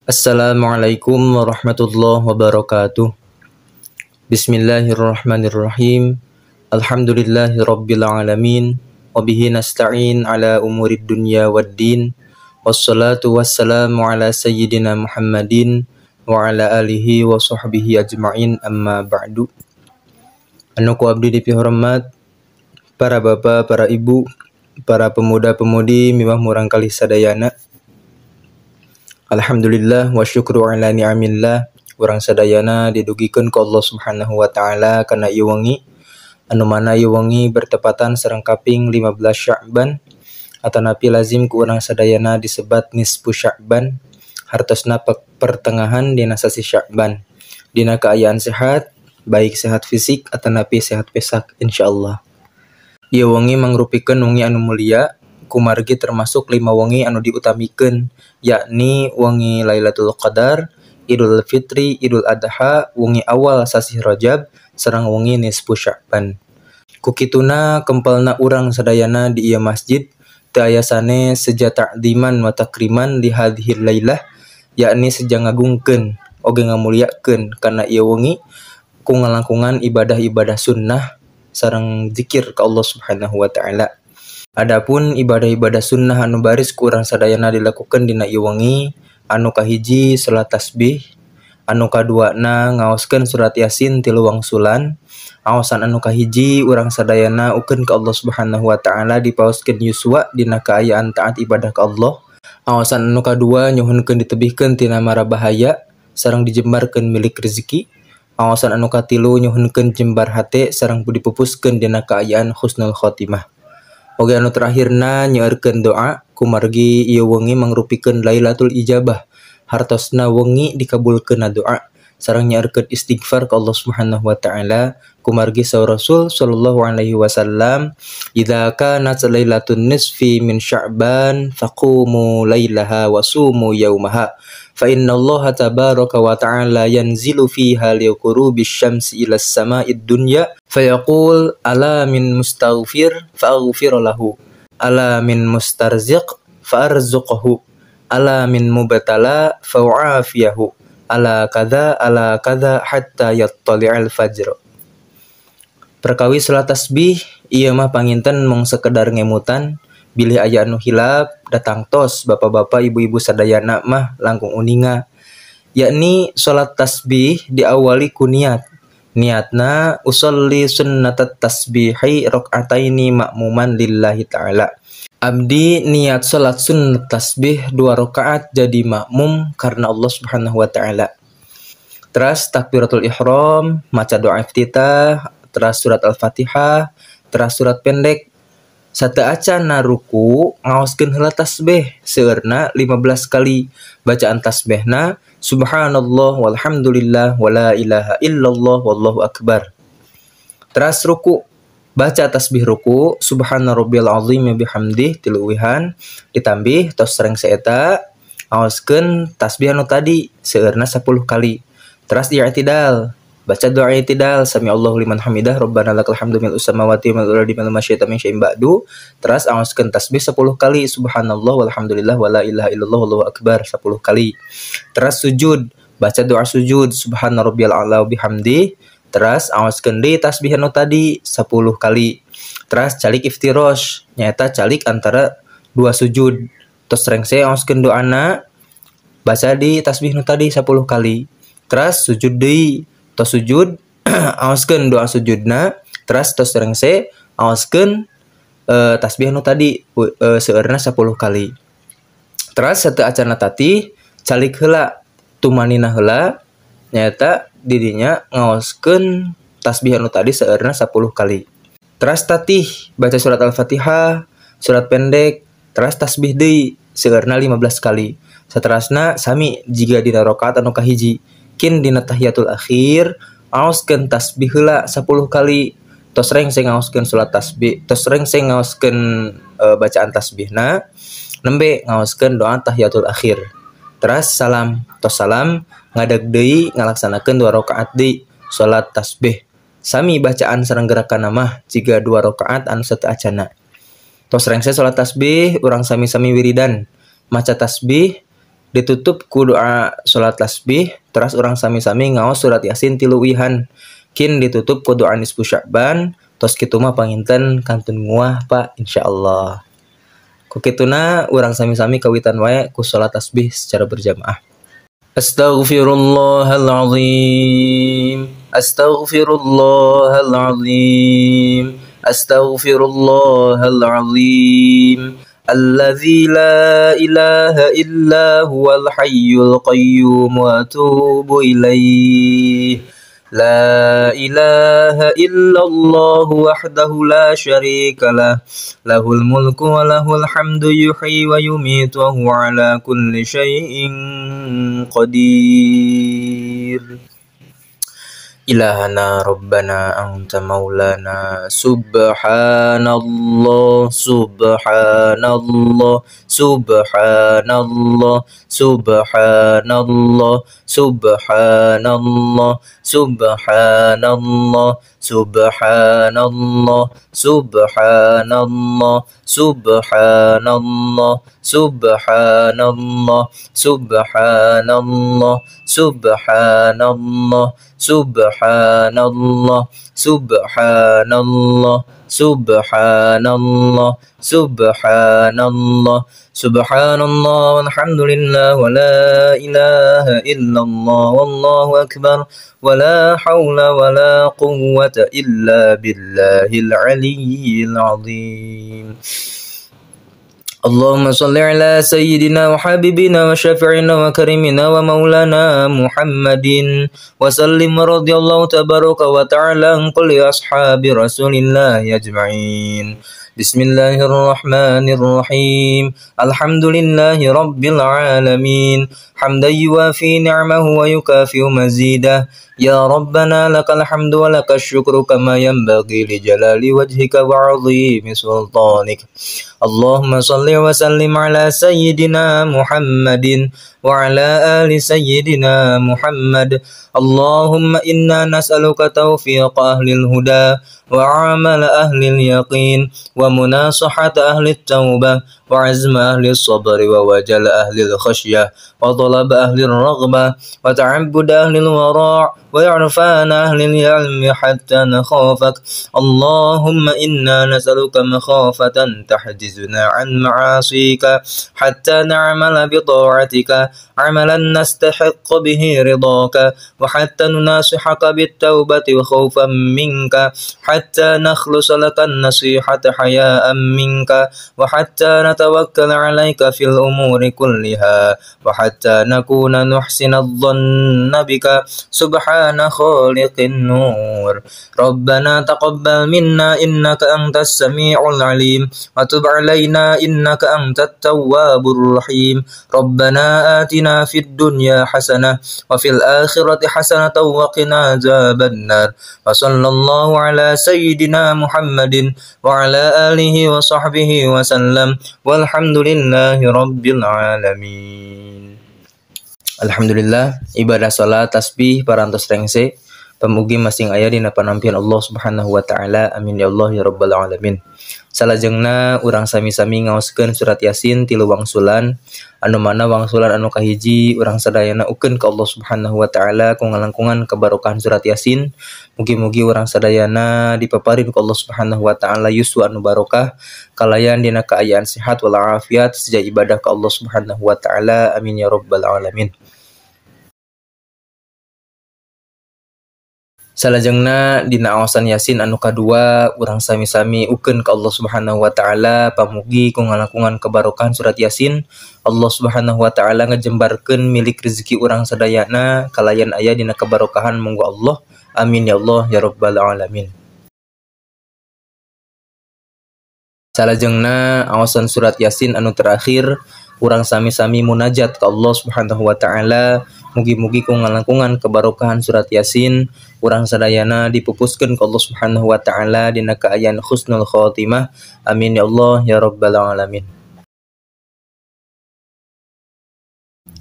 Assalamualaikum warahmatullahi wabarakatuh. Bismillahirrahmanirrahim. Alhamdulillahi rabbil alamin. Wabihi nasta'in ala umurid dunya waddin. Wassalatu wassalamu ala sayyidina Muhammadin wa ala alihi wa sahbihi ajma'in, amma ba'du. Anu ku abdi dipihormat para bapak, para ibu, para pemuda-pemudi miwah murangkalih sadayana. Alhamdulillah wa syukru ala ni'amillah. Urang sadayana didugikeun ku Allah Subhanahu wa taala kana ieu wengi, anu mana ieu wengi bertepatan sareng kaping 15 Sya'ban atanapi lazim ku urang sadayana disebat nisfu Sya'ban, hartosna pertengahan dina sasi Sya'ban. Dina kaayaan sehat, baik sehat fisik atanapi sehat pesak insyaallah. Ieu wengi mangrupikeun wengi anu mulia kumargi termasuk 5 wengi anu diutamikeun, yakni wengi Lailatul Qadar, Idul Fitri, Idul Adha, wengi awal sasih Rajab, sareng wengi nisfu Sya'ban. Kukituna kempelna urang sadayana di ieu masjid teu aya sane seja ta'diman wa takriman li hadhil lailah, yakni seja ngagungkeun oge ngamuliakeun kana ieu wengi ku ngalangkungan ibadah-ibadah sunnah sareng zikir ka Allah Subhanahu wa taala. Adapun ibadah-ibadah sunnah anu baris ku urang sadayana dilakukeun dina ieu wengi, anu kahiji salat tasbih, anu kaduana ngaoskeun surat Yasin 3 wangsulan. Aosan anu kahiji urang sadayana ukeun ka Allah Subhanahu wa taala dipaoskeun yuswa dina kaayaan taat ibadah ka Allah. Aosan anu kadua nyuhunkeun ditebihkeun tina mara bahaya sareng dijembarkeun milik rezeki. Aosan anu katilu nyuhunkeun jembar hate sareng dipupuskeun dina kaayaan husnul khotimah. Oge anu terakhirna nyeurkeun doa kumargi ieu wengi mangrupikeun Lailatul Ijabah, hartosna wengi dikabulkeunna doa sareng nyeurkeun istighfar ka Allah Subhanahu wa taala kumargi saur Rasul sallallahu alaihi wasallam, idza kanat lailatun nisfi min sya'ban faqumu lailaha wasumu yaumaha fa innallaha tabaraka wa ta'ala yanzilu fiha liqurubis syamsi ila sama'id dunya fayaqul ala min mustaghfir fa'aghfir lahu, ala min mustarziq fa'arzuqhu, ala min mubtala fa'afiyahu, ala kadza hatta yattali'al fajr. Perkawis salat tasbih ieu mah panginten mung sekedar ngemutan, bilih aya anu hilap datang tos bapak-bapak ibu-ibu sadayana mah langkung uninga, yakni salat tasbih diawali ku niat. Niatna usolli sunnatat tasbihi rakaataini makmuman lillahi ta'ala. Abdi niat salat sunnat tasbih 2 rakaat jadi makmum karena Allah Subhanahu wa taala. Teras takbiratul ihram, maca doa iftitah, teras surat Al-Fatihah, teras surat pendek. Sateuacan ruku ngaoskeun heula tasbih seueurna 15 kali. Bacaan tasbihna subhanallah walhamdulillah wala ilaha illallah wallahu akbar. Teras ruku, baca tasbih ruku subhana rabbiyal azim bihamdih 3 uwihan ditambih tos sareng saeta ngaoskeun tasbih anu tadi seueurna 10 kali. Teras i'tidal, baca doa i'tidal samiallahu liman hamidah rabbana lakal hamdu mil'us samawati wa mil'ul ardi wa ma syi'ta min syai'in ba'du. Teras ngaoskeun tasbih 10 kali subhanallah walhamdulillah wala ilaha illallah wallahu akbar 10 kali. Teras sujud, baca doa sujud subhana rabbiyal a'la bihamdih. Teras ngaoskeun deui tasbih anu tadi 10 kali. Teras calik iftirosh, nyaeta calik antara 2 sujud. Terus rengse ngaoskeun doana, baca di tasbih nu tadi 10 kali. Teras sujud deui, tos sujud aoskeun doa sujudna, teras tos rengse aoskeun tasbih nu tadi seueurna 10 kali. Teras sateuacanna tatih calik heula tumanina heula, nyaeta didinya ngaoskeun tasbih anu tadi seueurna 10 kali. Teras tatih baca surat Al-Fatihah, surat pendek, teras tasbih deui seueurna 15 kali. Saterasna sami jiga dina rakaat anu kahiji, kin dina tahiyatul akhir ngaoskeun tasbih heula 10 kali. Tos rengse ngaoskeun salat tasbih, tos rengse ngaoskeun bacaan tasbihna, nembe ngaoskeun doa tahiyatul akhir. Teras salam, tos salam ngadeg deui ngalaksanakeun 2 rakaat deui salat tasbih. Sami bacaan sareng gerakan mah jiga 2 rakaat anu sateuacanna. Tos rengse salat tasbih urang sami-sami wiridan maca tasbih Ditutup ku doa salat tasbih, teras urang sami-sami ngaos surat Yasin tiluwihan. Kin ditutup ku doa nisfu Sya'ban, tos kitu mah panginten kantun nguah Pak insyaallah. Ku kituna urang sami-sami kawitan wae ku salat tasbih secara berjamaah. Astaghfirullahalazim, astaghfirullahalazim, astaghfirullahalazim, alladzi la ilaha illa huwal hayyul qayyum wa atubu ilaih. La ilaha illallah wahdahu la syarika lah, lahul mulku wa lahul hamdu yuhyi wa yumiitu wa huwa ala kulli syai'in qadir. Ilahana Rabbana anta maulana, subhanallah, subhanallah, subhanallah, subhanallah, subhanallah, subhanallah, subhanallah, subhanallah, subhanallah, subhanallah, subhanallah, subhanallah, subhanallah, subhanallah, subhanallah, subhanallah, subhanallah, walhamdulillah, wa la ilaha illallah, wallahu akbar, wa la hawla wa la quwwata illa billahil aliyyil azim. Allahumma salli ala sayyidina wa habibina wa syafi'ina wa karimina wa maulana Muhammadin wa sallim radhiyallahu tabaraka wa ta'ala an kulli ashabi rasulillahi ajma'in. Bismillahirrahmanirrahim. Alhamdulillahi rabbil alamin. Hamdan yuwafi ni'amahu wa yukafi'u mazidah. Ya Rabbana lakal hamdu wa lakal syukru kama yanbaghi li jalali wajhika wa 'azimi sultanik. Allahumma salli wa sallim ala sayyidina Muhammadin wa ala ali sayyidina Muhammad. Allahumma inna nas'aluka tawfiqa ahlil huda wa 'amala ahlil yaqin wa munasahata ahli taubah wa azma ahli sabri wa wajal ahli khashyah wa talab ahli raghbah wa ta'abbud ahli wara' wa i'rfan ahli ilmi hatta nakhafak. Allahumma inna nas'aluka makhafatan tahjizuna an ma'asika hatta na'mala bi ta'atika 'amalan nastahiq bihi ridaka wa hatta nunasihaka bit taubati wa khawfan minka hatta nakhlusa laka an-nasihata haya'an minka wa hatta natawakkal 'alaika fil umuri kulliha wa hatta nakuna nuhsina adh-dhanna bika. Subhana khaliqin nur. Rabbana taqabbal minna innaka antas sami'ul 'alim wa tub 'alaina innaka antat tawwabur rahim. Rabbana atina fid dunya hasanah wa fil akhirati hasanatan wa qina adzaban nar. Wa sallallahu ala sayyidina Muhammadin wa ala alihi wa sahbihi wa sallam. Walhamdulillahi rabbil alamin. Alhamdulillah, ibadah salat tasbih parantos rengse pamugi masing aya dina panampian Allah Subhanahu wa taala. Amin ya Allah ya rabbal alamin. Salajengna urang sami-sami ngaoskeun surat Yasin tilu wangsulan, anu mana wangsulan anu kahiji urang sadayana ukeun ka Allah Subhanahu wa taala ku ngalangkungan kebarokahan surat Yasin. Mugi-mugi urang sadayana dipaparin ku Allah Subhanahu wa taala yuswa anu barokah kalayan dina kaayaan sehat wal afiat sejak ibadah ka Allah Subhanahu wa taala. Amin ya rabbal alamin. Salajengna dina aosan Yasin anu kadua urang sami-sami ukeun ka Allah Subhanahu wa taala pamugi ku ngalangkungan kebarokahan surat Yasin Allah Subhanahu wa taala ngejembarkeun milik rezeki urang sadayana kalayan aya dina kebarokahan munggu Allah. Amin ya Allah ya rabbal alamin. Salajengna aosan surat Yasin anu terakhir urang sami-sami munajat ka Allah Subhanahu wa taala mugi-mugi ku ngalangkungan kebarokahan surat Yasin urang sadayana dipupuskeun ku Allah Subhanahu wa taala dina kaayaan husnul khatimah. Amin ya Allah ya rabbal alamin.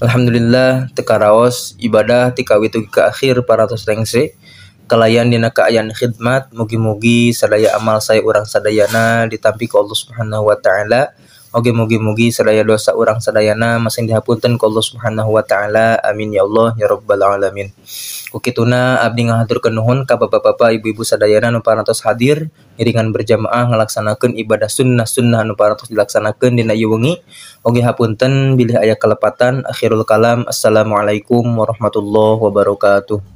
Alhamdulillah teu karaos ibadah ti kawit dugi ka akhir parantos rengse kalayan dina kaayaan khidmat. Mugi-mugi sadaya amal sae urang sadayana ditampi ku Allah Subhanahu wa taala. Oge mugi-mugi sadaya dosa urang sadayana masing dihapunten ku Allah Subhanahu wa taala. Amin ya Allah ya rabbal alamin. Ku kituna abdi ngahaturkeun nuhun ka bapak-bapak, ibu-ibu sadayana nu parantos hadir ngiringan berjamaah ngalaksanakeun ibadah sunnah-sunnah anu parantos dilaksanakeun dina ieu wengi. Oge hapunten bilih aya kelepatan. Akhirul kalam, assalamualaikum warahmatullahi wabarakatuh.